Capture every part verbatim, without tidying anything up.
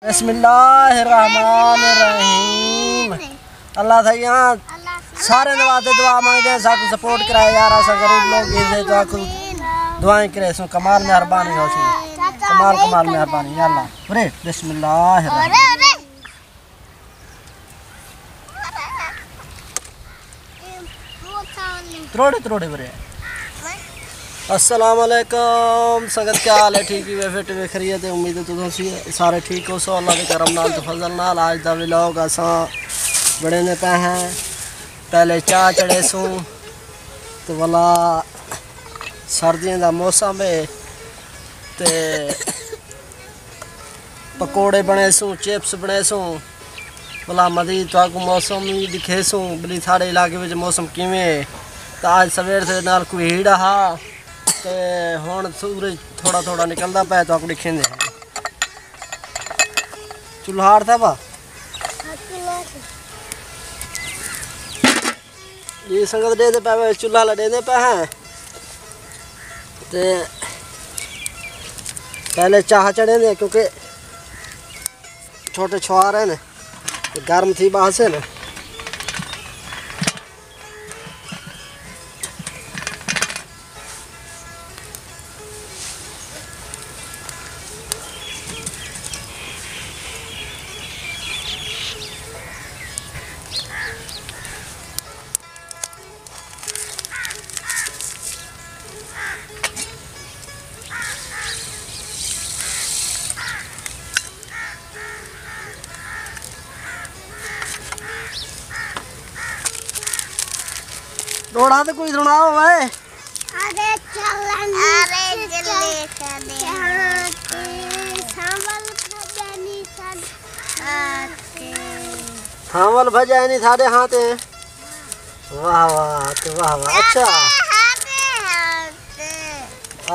بسم اللہ الرحمن الرحیم۔ اللہ سائیاں سارے دے واسطے دعا منگدے ہیں، ساکوں سپورٹ کرائے یار، اساں غریب لوگ ہیں، تے تہاکوں دعائیں کریسوں، کمال مہربانی ہوسی، کمال کمال مہربانی یا اللہ۔ ارے بسم اللہ الرحمن۔ تروڑے تروڑے برے۔ السلام علیکم سنگت، کیا حال ہے؟ ٹھیک ہی وے، فٹ وے، خیریت ہے؟ امید ہے تساں سی-، سارے ٹھیک ہوسو اللہ دے کرم نال تے فضل نال۔ اج دا ولاگ اساں بݨیندے پئے ہیں۔ پہلے چاہ چڑھیسوں تے ولا سردیاں دا موسم ہے تے پکوڑے بݨیسوں، چپس بݨیسوں۔ بھلا مزید تہاکوں موسم وی ݙکھیسوں، بھلی ساݙے علاقے وچ موسم کیویں ہے۔ تاں اڄ سویر دے نال کوہیڑا ہا تے ہݨ سورج تھوڑا تھوڑا نکلدا پئے، تہاکوں ݙکھیندے ہیں۔ چولہا آڑ تھا با؟ جی سنگت، ݙیندے پئے، چولہا لا ݙیندے پئے ہیں۔ تے پہلے چاہ چڑھیندے ہیں کیونکہ چھوٹے چھوار ہیں نا، تے گرم تھی ٻہسن۔ روڑا تے کوئی سݨاؤ وے۔ ارے چلن ارے چلے ساݙے ہاں تے، سانول بھڄانی ساݙے ہاں تے۔ سانول بھڄانی ساݙے ہاں تے۔ واہ واہ تے واہ واہ، اچھا۔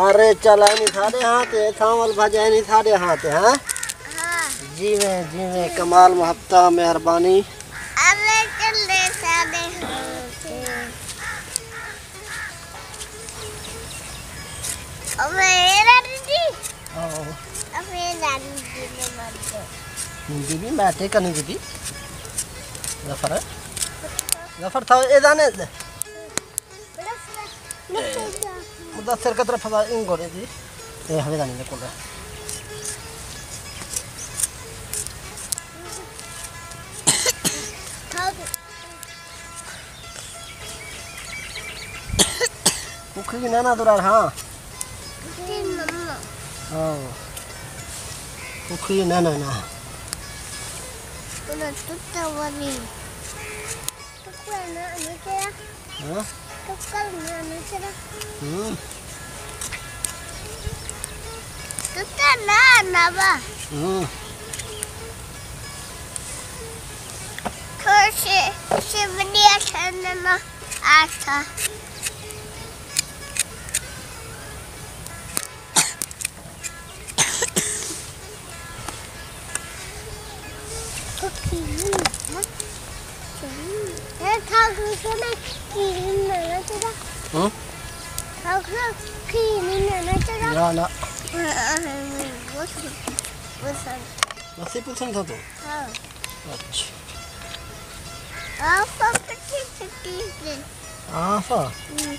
ارے چلانی ساݙے ہاں تے، سانول بھڄانی ساݙے ہاں تے، ہاں؟ ہاں۔ جیویں جیویں، کمال محبتاں، مہربانی۔ ارے چلے ساݙے ہاں تے۔ او میرا دیدی۔ آہو۔ اب یہ نانی جی نے مار دو۔ نینگی بھی میں تے کنی دی۔ ظفر۔ ظفر تھا اے دانے۔ مدثر کتر پھدا ان گورے دی۔ اے ہوے دانے دے کول۔ پکھی نہ نہ دورا ہاں۔ ہاں۔ پکھی نہ نہ نہ۔ ہاں؟ ہوں۔ ہوں۔ تھوڑے سے، سے بڑی اٹھن میں آٹھ تھا۔ ہوں؟ نہ، نہ۔ بس یہ پوچھنا تھا تو؟ ہاں۔ اچھا۔ آپ کو کتنی چھٹی ہے؟ آفا۔ ہوں۔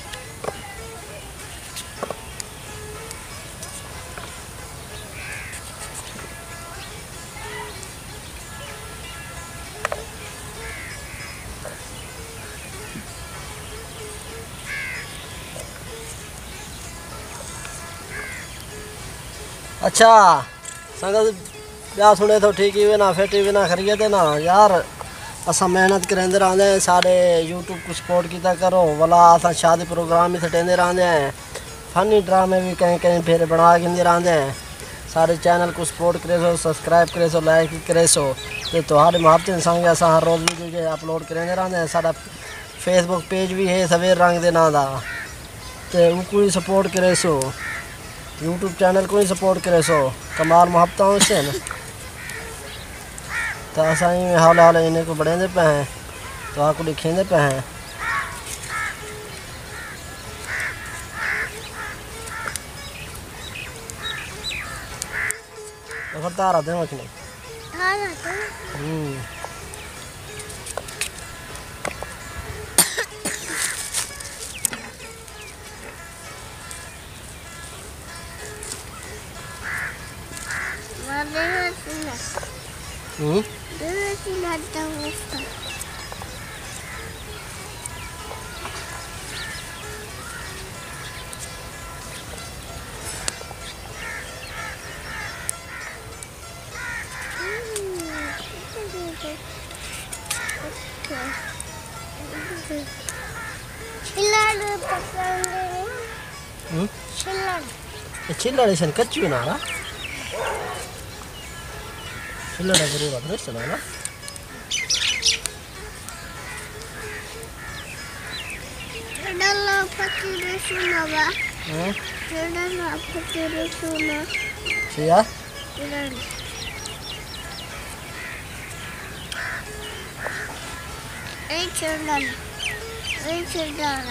اچھا۔ سنگت، ٻیا سݨیسو، ٹھیک ہی وے نا، فٹ ہی وے نا، خیریت ہے نا؟ یار، اساں محنت کریندے رہندے ہیں، ساݙے یوٹیوب کوں سپورٹ کیتا کرو، ولا اساں شادی پروگرام وی سٹیندے رہندے ہیں، فنی ڈرامے وی کہیں کہیں پھر بݨا گھندے رہندے ہیں۔ ساݙے چینل کوں سپورٹ کریسو، سبسکرائب کریسو، لائک وی کریسو، تے تہاݙے محبتیں سانگے اساں ہر روز ویڈیو جے اپلوڈ کریندے رہندے ہیں۔ ساݙا فیس بک پیج وی ہے سویر رنگ دے ناں دا، تے اوکوں وی سپورٹ کریسو، یوٹیوب چینل کوں وی سپورٹ کریسو، کمال محبتاں ہوسن۔ تے اساں ایویں ہولے ہولے انہیں کوں بݨیندے پئے ہیں، تہاکوں ݙکھیندے پئے ہیں۔ ظفر تارا دے وچ نہیں۔ ہوں۔ ہوں؟ چھلڑ پسند نہیں۔ ہوں؟ چھلڑ۔ اے چھلڑ ایسن کچی بنا نا۔ چھلڑ ضرور ادرس نا نا۔ ڈلا پتی رسونا با۔ ہوں؟ ڈلا پتی رسونا۔ سیا؟ اے چڑھن، اے چڑھن۔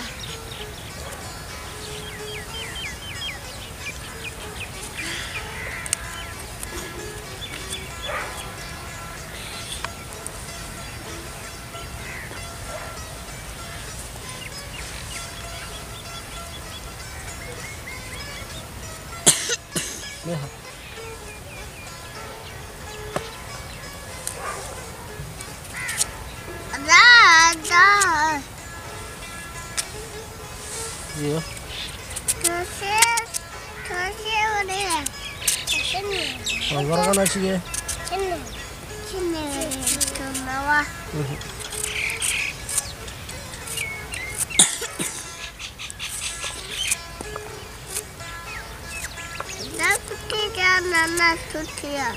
نہ کتے جانا نہ چھٹیا۔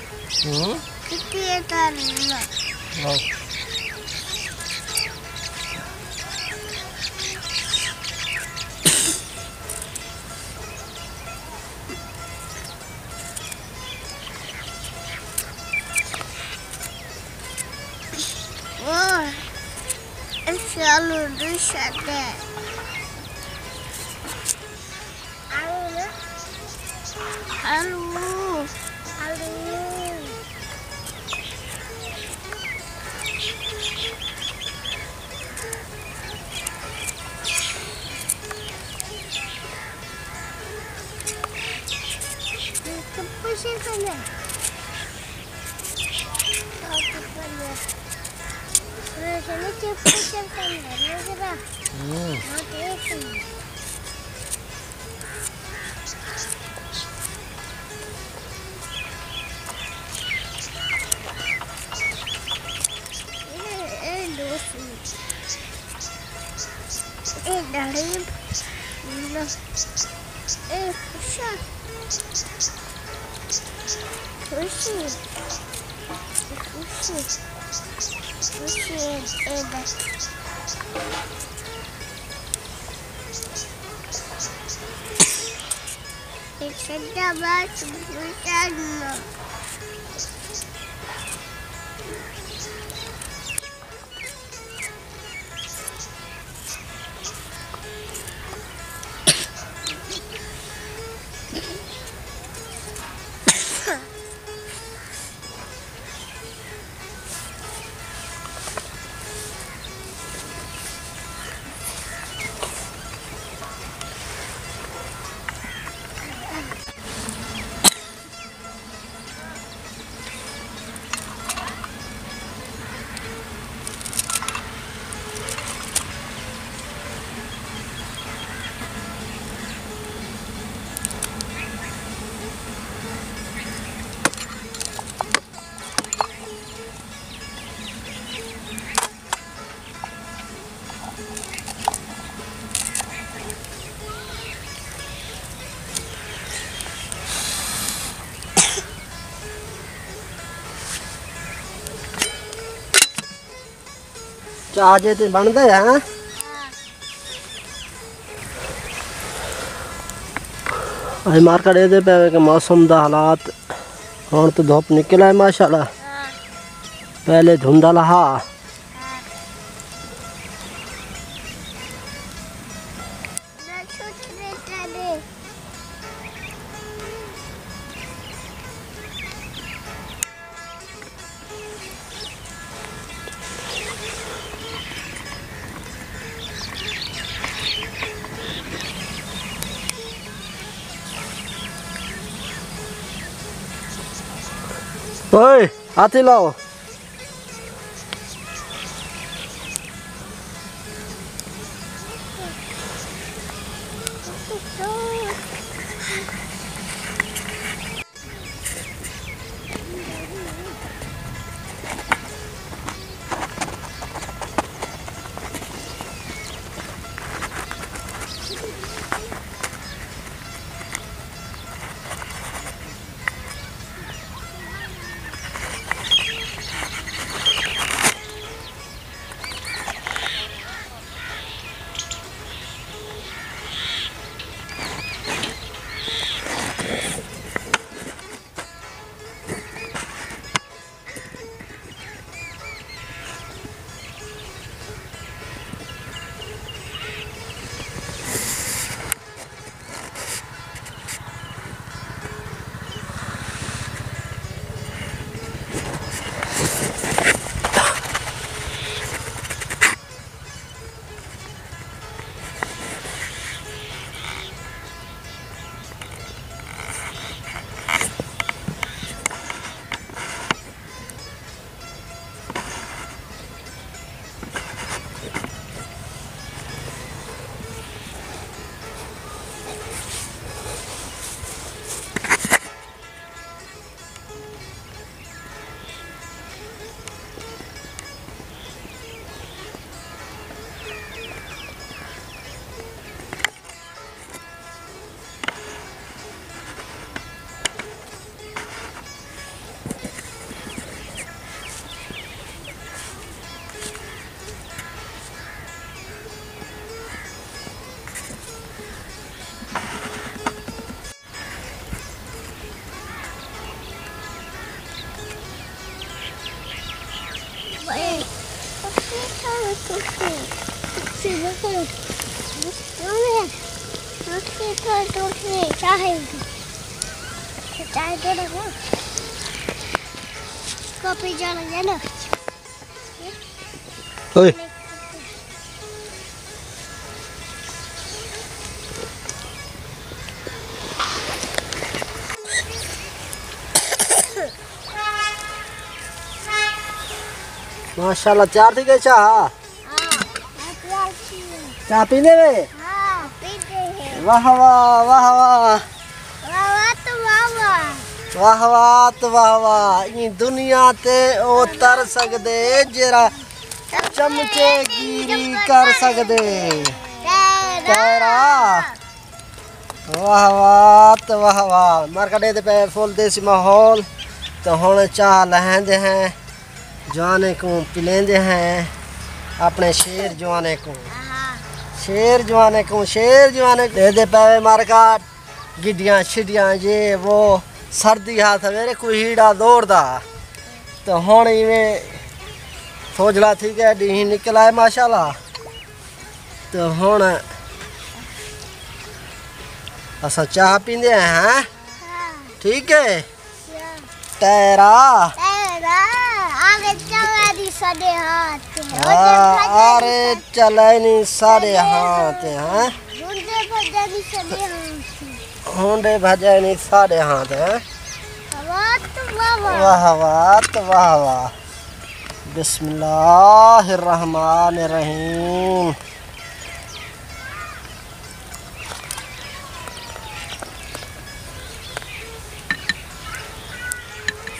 ہوں؟ کتے جانا۔ ہاں۔ او، اس آلو دوسرا دے۔ آلو نا؟ آلو۔ آلو۔ ہوں۔ اے، اے ݙاڑھی، اے خوشی، خوشی، خوشی، خوشی، اے ݙاڑھی۔ اے سدا بات بچانا۔ چاہ جے تے بݨدا ہے، ہاں؟ اڄ مارکیٹ ایندے پئے کہ موسم دا حالات، ہݨ تاں دھپ نکل آئے ماشاءاللہ۔ ہاں۔ پہلے دھندلا ہا۔ ہاں۔ اوئے، ہاتھی لاؤ۔ کاپی جانا ہے نا۔ اوئے۔ ماشاءاللہ، تیار تھی ڳئے چاہ؟ ہاں، میں تیار تھی ڳئی۔ چاہ پیندے وے؟ ہاں، پیندے ہیں۔ واہ واہ، واہ واہ۔ واہ واہ تو واہ واہ۔ واہ واہ تو واہ واہ۔ ایں دنیا تے او تر سڳدے جیڑھا چمچے گیری کر سڳدے۔ تیرا۔ واہ واہ تے واہ واہ۔ مارکا ݙیہدے پئے فل دیسی ماحول۔ تے ہݨ چاہ لہیندے ہیں، جوانیں کوں پلیندے ہیں، اپݨے شیر جوانیں کوں۔ شیر جوانیں کوں، شیر جوانیں کوں۔ ݙیہدے پئے مارکا گڈیاں شڈیاں، یہ وہ، سردی ہا سویرے کوئی ہیڑا زور دا۔ تے ہݨ ایویں سوجھڑا تھی ڳیا، ݙینہہ نکل آئے ماشاءاللہ۔ تے ہݨ اساں چاہ پیندے ہیں، ہاں؟ ہاں۔ ٹھیک ہے؟ تیرا۔ تیرا۔ آرے چلے نی ساݙے ہاں تے۔ ہاں، آرے چلے نی ساݙے ہاں تے، ہاں۔ ڈھونڈے بھڄے نی ساݙے ہاں تے۔ ڈھونڈے بھڄے نی ساݙے ہاں تے، ہاں۔ واہ تو واہ واہ۔ واہ واہ تو واہ واہ۔ بسم اللہ الرحمن الرحیم۔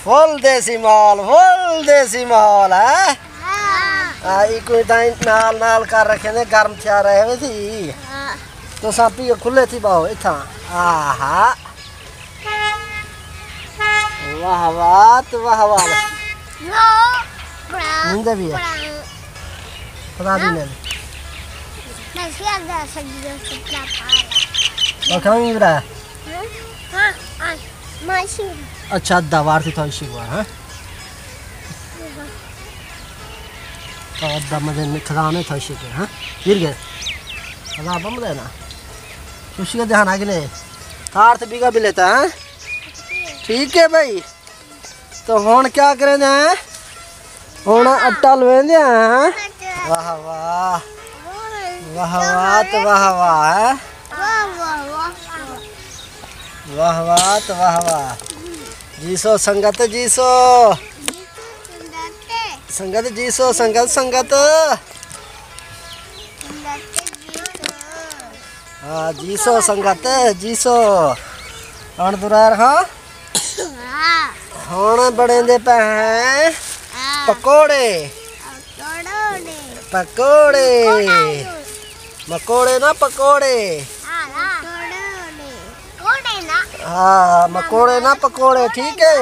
فل دیسی مال، فل دیسی مال ہے۔ ہاں۔ ہاں، ایکوں تاں نال نال کر رکھے نے، گرم تھیا رہے وے سی۔ ہاں۔ تساں پیو کھلے تھی ٻہو اتھاں۔ آہا۔ واہ واہ تو واہ واہ۔ نو، براؤن، نیندے بھی ہے۔ براؤن۔ خدا دی ہاں۔ مہر۔ میں شیر دا سجدہ کتنا پارا۔ اور کھاؤں گی برا؟ ہاں، ہاں، ہاں، ماشی۔ اچھا، ادھا وار تھی تھوڑی شیر وار، ہاں؟ ہاں۔ اور ادھا مجھے کھزانے تھوڑی شیر، ہاں؟ گر گئے۔ خدا بم دے نا۔ خوشی کا دھیان آگے لے۔ تار تے بیگا بھی لیتا ہے۔ ٹھیک ہے بھائی، تو ہݨ کیا کریندے ہیں؟ ہݨ اٹا لویندے ہیں۔ واہ واہ۔ واہ واہ تو واہ واہ، ہیں؟ واہ واہ تو واہ واہ۔ جیسو سنگت، جیسو۔ سنگت، جیسو سنگت، سنگت۔ ہاں، جیسو سنگت، جیسو۔ ہݨ درائر ہاں؟ ہاں۔ ہݨ بݨیندے پئے ہیں ہاں۔ پکوڑے۔ پکوڑے۔ پکوڑے۔ مکوڑے نہ پکوڑے۔ ہاں، ہاں۔ پکوڑے نہ۔ ہاں، مکوڑے نہ پکوڑے، ٹھیک ہے؟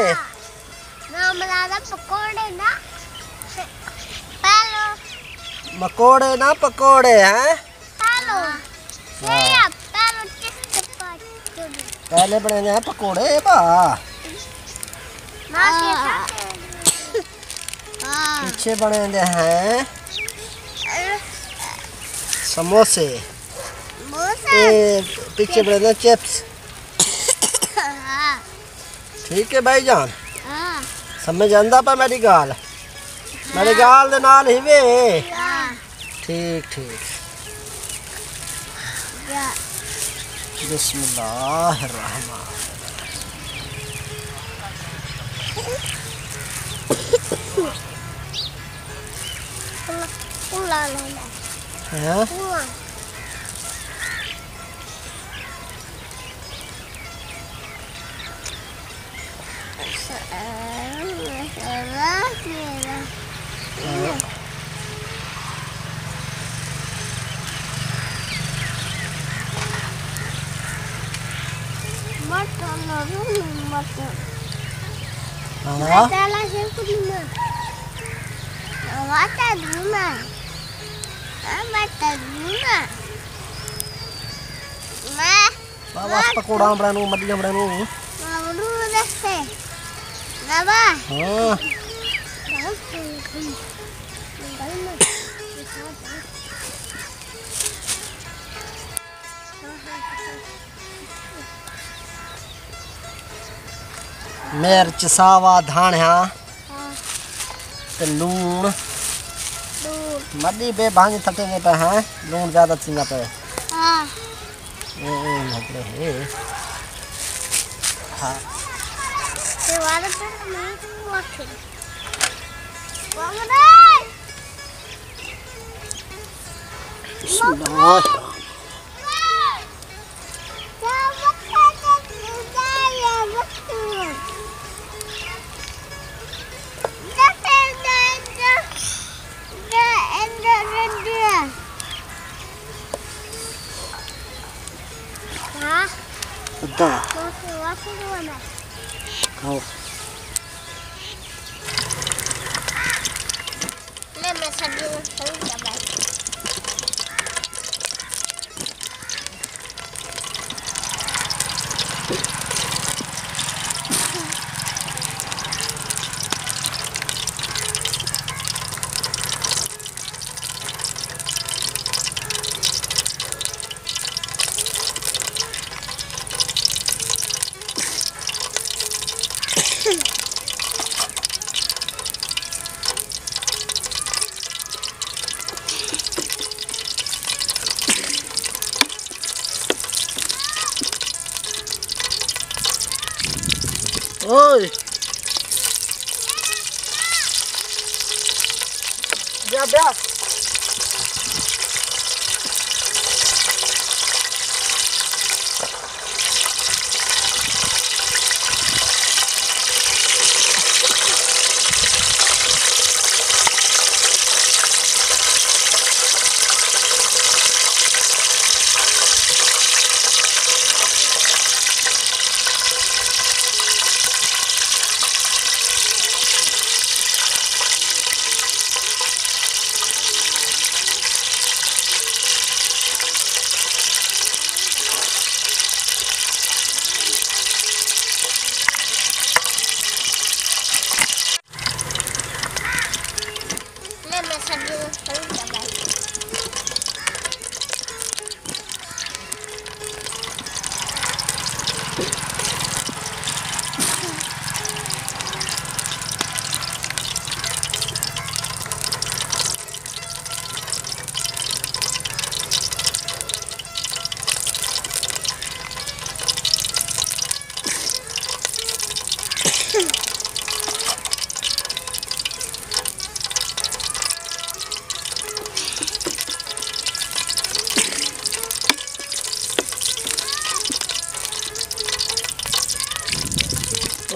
نام لالا پکوڑے نہ۔ پہلو۔ مکوڑے نہ پکوڑے، ہیں؟ پہلو۔ ہاں۔ پہلو چکن پکوڑے۔ پہلے بݨیندے ہیں پکوڑے، با۔ ماں کے ساتھ۔ ہاں۔ پیچھے بݨیندے ہیں سموسے۔ سموسے۔ اے پیچھے بݨیندے چپس۔ ہاں۔ ٹھیک ہے بھائی جان؟ ہاں۔ سمجھ آندا پیا میری ڳالھ؟ میری ہاں۔ ڳالھ دے نال ہی وے۔ ہاں۔ ٹھیک، ٹھیک۔ یا۔ بسم اللہ الرحمن الرحیم۔ ہاں؟ مٹن، مٹن۔ ہاں۔ مٹن۔ مٹن۔ میں بس پکوڑا بݨاوݨ، مݙیاں بݨاوݨ۔ ہاں۔ مرچ، ساوا دھاݨا۔ ہاں۔ تے لوݨ۔ لوݨ۔ مݙی بے بھانڄ تھکے ڳئے پئے ہیں، لوݨ زیادہ تھیندا پئے۔ ہاں۔ اے، اے لڳ رہے۔ ہاں۔ تے والے پہ میں تو آکھے۔ بسم اللہ الرحمن۔ ادا۔ کھاؤ۔ لے میں سبزی میں کھاؤں گا بھائی۔ اوئے۔ بیا، بیا۔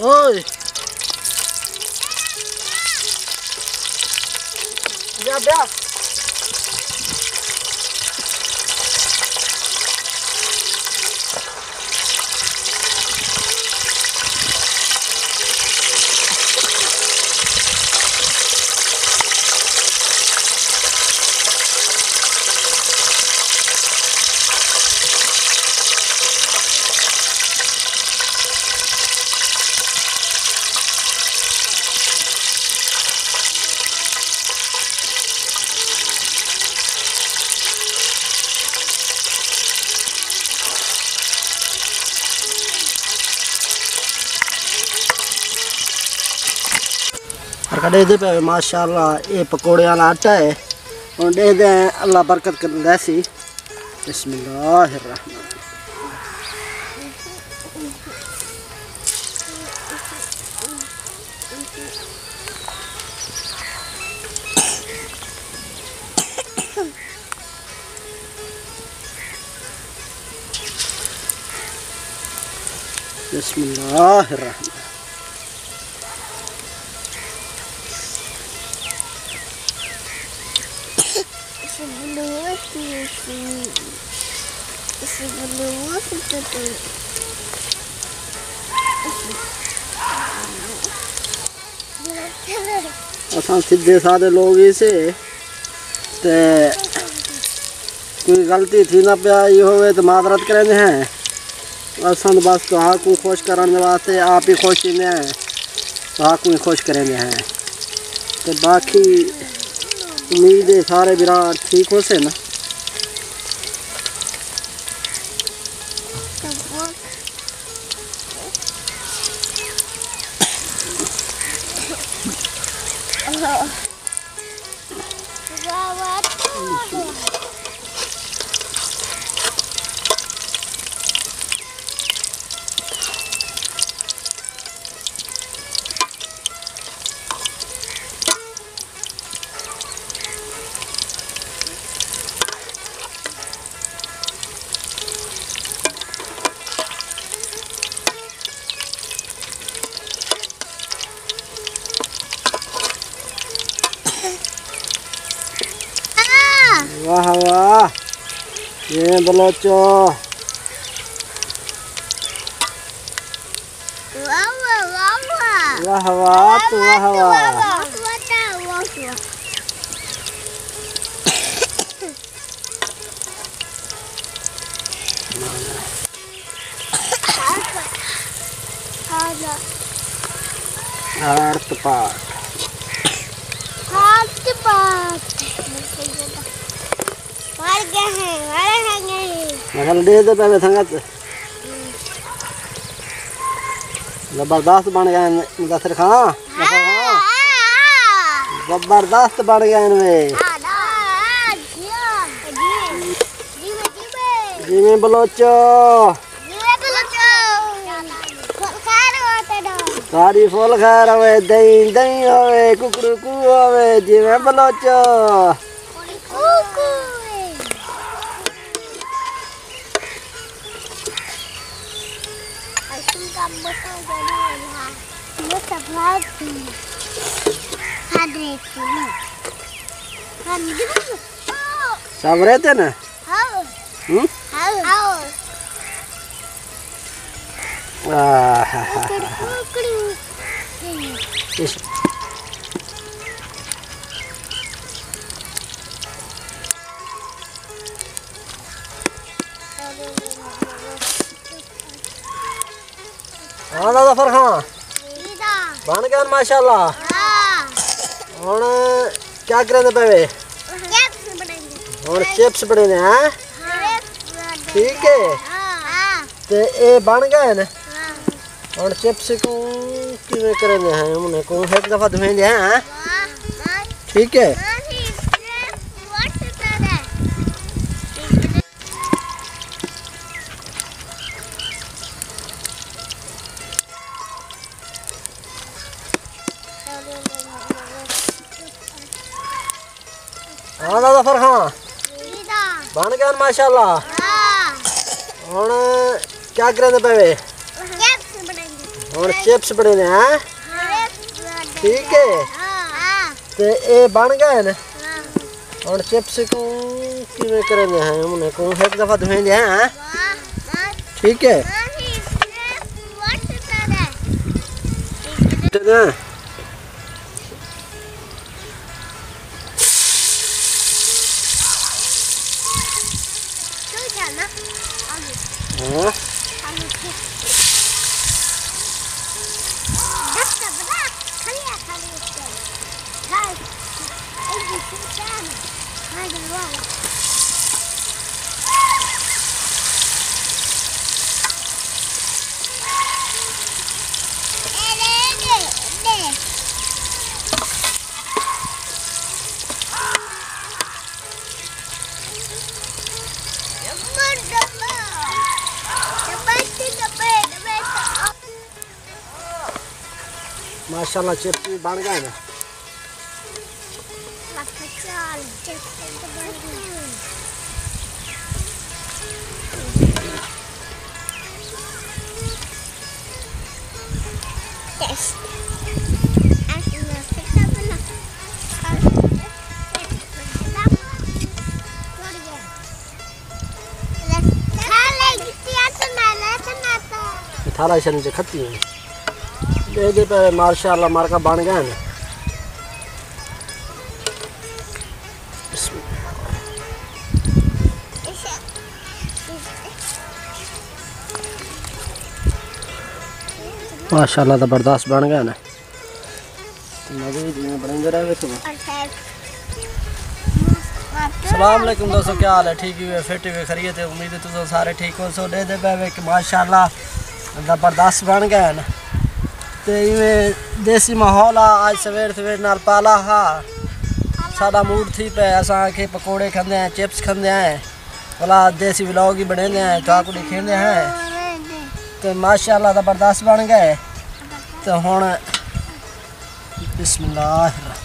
اوئے۔ بیا، بیا۔ ہر کݙے دے پئے، ماشاءاللہ، اے پکوڑے والا آٹا ہے۔ ہݨ ݙیکھدے ہیں، اللہ برکت کر ݙیسی۔ بسم اللہ الرحمن الرحیم۔ بسم اللہ الرحمن۔ اساں سدھے سادے لوگ ہی سے، تے کوئی غلطی تھی نہ پیا ہی ہووے تو معذرت کریندے ہیں۔ اساں بس تہاکوں خوش کرݨ دے واسطے آپ ہی خوش تھیندے ہیں، تہاکوں ہی خوش کریندے ہیں۔ تے باقی امید ہے سارے بھرا ٹھیک ہوسن۔ واہ واہ، جیویں بلوچو۔ واہ واہ، واہ واہ۔ واہ واہ، توں واہ واہ۔ ہارت پاک۔ ہارت پاک۔ مر گئے ہیں، مر گئے ہیں۔ مگر ݙے دے پہلے سنگت۔ زبردست بݨ ڳئے ہن مدثر خان۔ مدثر خان۔ ہاں، ہاں۔ زبردست بݨ ڳئے ہن وے۔ ہاں، ہاں، جی، جی، جی، جی۔ جیویں بلوچو۔ جیویں بلوچو۔ فل خیر ہووے تیݙا۔ تہاݙی فل خیر ہووے، دئیں دئیں ہووے، ککڑو کو ہووے، جیویں بلوچو۔ کو کو ہووے۔ سب رہتے نا؟ ہاں۔ ہوں؟ ہاں۔ آہ۔ ہاں ظفر خان۔ جی دا۔ بݨ ڳئے ہن ماشاءاللہ۔ ہاں۔ ہݨ کیا کریندے پئے وے؟ چپس بݨیندے۔ ہݨ چپس بݨیندے ہیں؟ ہاں۔ ٹھیک ہے۔ ہاں۔ تے اے بݨ ڳئے ہن۔ ہاں۔ ہݨ چپس کوں کیویں کریندے ہیں؟ انہیں کوں ہک دفعہ دھویندے ہیں، ہیں؟ ہاں۔ ٹھیک ہے۔ ہاں جی۔ ہاں ظفر خان۔ جی دا۔ بݨ ڳئے ہن ماشاءاللہ۔ ہاں۔ ہݨ کیا کریندے پئے وے؟ چپس بݨیندے۔ ہݨ چپس بݨیندے ہیں۔ ٹھیک ہے۔ تے اے بݨ ڳئے نا۔ ہݨ چپس کوں کیویں کریندے ہیں؟ انہیں کوں ہک دفعہ دھویندے ہیں۔ ٹھیک ہے۔ تے نا ہاں۔ ماشاءاللہ، چپس وی بݨ ڳئے نا۔ تھالا شن چ کھتی ہیں۔ دے دے پہ ماشاءاللہ مارکا بݨ ڳئے نا۔ بسم اللہ۔ ماشاءاللہ زبردست بݨ ڳئے نا۔ مزے دی میں بݨیندے رہے تو۔ السلام علیکم دوستو، کیا حال ہے؟ ٹھیک ہی ہوئے، فٹ ہوئے، خیریت ہے؟ امید ہے تساں سارے ٹھیک ہوسو۔ ݙیہدے پئے وے کہ ماشاءاللہ زبردست بݨ ڳئے ہن۔ تے ایویں دیسی ماحول آ، اڄ سویر سویر نال پالا ہا، ساݙا موڈ تھی پئے، اساں آکھے پکوڑے کھاندے ہیں، چپس کھاندے ہیں، ولا دیسی ولاگ ہی بݨیندے ہیں، تہاکوں ݙکھیندے ہیں۔ تے ماشاءاللہ زبردست بݨ ڳئے۔ تے ہݨ بسم اللہ الرحمن۔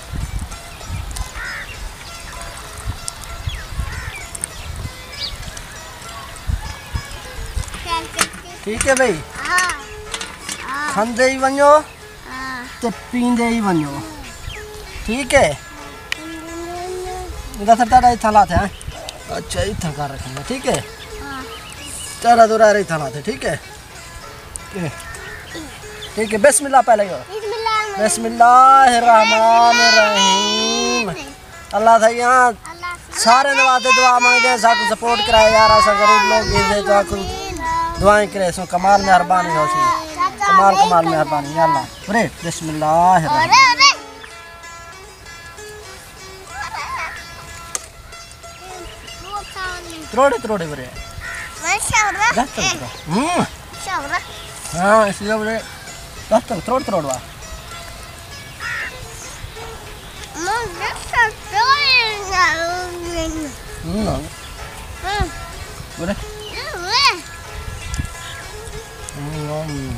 ٹھیک ہے بھائی، کھاندے ہی ونڄو تے پیندے ہی ونڄو، ٹھیک ہے؟ ادا سر تیرا اتھاں لاتھے ہیں۔ اچھا، اتھاں کر رکھنا، ٹھیک ہے؟ تیرا دورا اتھاں لاتھے، ٹھیک ہے؟ ٹھیک ہے، بسم اللہ پہلے کرو۔ بسم اللہ الرحمن الرحیم۔ اللہ سائیاں سارے دے واسطے دعا منگدے ہیں، ساکوں سپورٹ کرائے یار، اساں غریب لوگ ہیں، تہاکوں دعائیں کرے سو، کمال مہربانی ہوسی، کمال کمال مہربانی یا اللہ۔ ارے بسم اللہ الرحمن۔ تروڑے، تروڑے ورے۔ دس تروڑے۔ ہوں۔ ہاں، اس لیے ورے دس تروڑے، تروڑ، تروڑ وا۔ ہوں۔ ورے۔ ہوں۔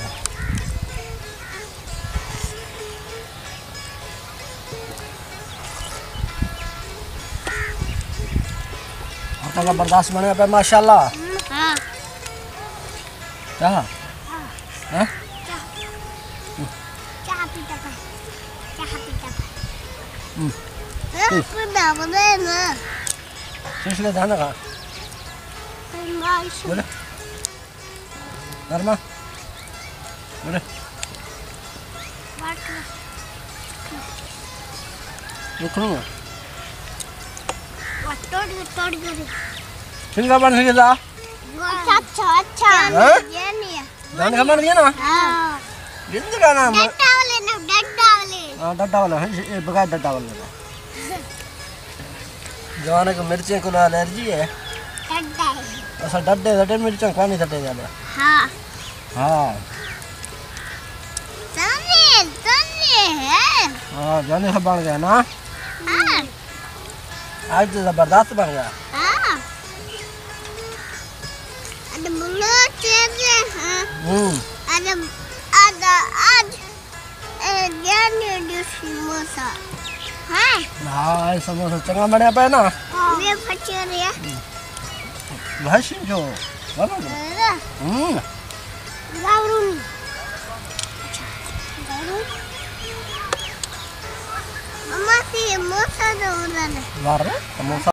ہتھاں دا برداشت بݨیا پیا، ماشاءاللہ۔ ہاں۔ کیا؟ ہاں؟ چاہ پیتا پیا۔ چاہ پیتا پیا۔ ہوں۔ ہاں، کوئی بابا دے نا۔ شش لے دھانا کا۔ بولے۔ نرما۔ بولے۔ لکھنؤ۔ توڑ، توڑ کر۔ ٹھیک ہے، بن سکے دا۔ اچھا، اچھا، اچھا۔ ہاں؟ یہ نہیں ہے۔ جان کا بن گیا نا؟ ہاں۔ جلد کا نام ہے؟ ڈڈا والے نا، ڈڈا والے۔ ہاں، ڈڈا والا ہے، یہ بغیر ڈڈا والے کا۔ جوان کوں مرچیں کوں الرجی ہے۔ ڈڈا ہے۔ اساں ڈڈے، ڈڈے مرچاں کھانی ڈڈے زیادہ۔ ہاں۔ ہاں۔ تنے، تنے ہے۔ ہاں، جانے سے بن گیا نا۔ ہاں۔ آج تو زبردست بن گیا۔ ہاں۔ اڄ بلو چیزیں ہیں۔ ہوں۔ اڄ، اڄ، اڄ اے ڄݨ ݙے سموسا۔ ہائے۔ ہاں، اے سموسا چنڳا بݨیا پیا نا؟ ہاں۔ میں پچھے رہیا۔ بھائی جو، بابا جو۔ ہوں۔ گاورون۔ سموسہ تے اڑدن۔ یار، سموسہ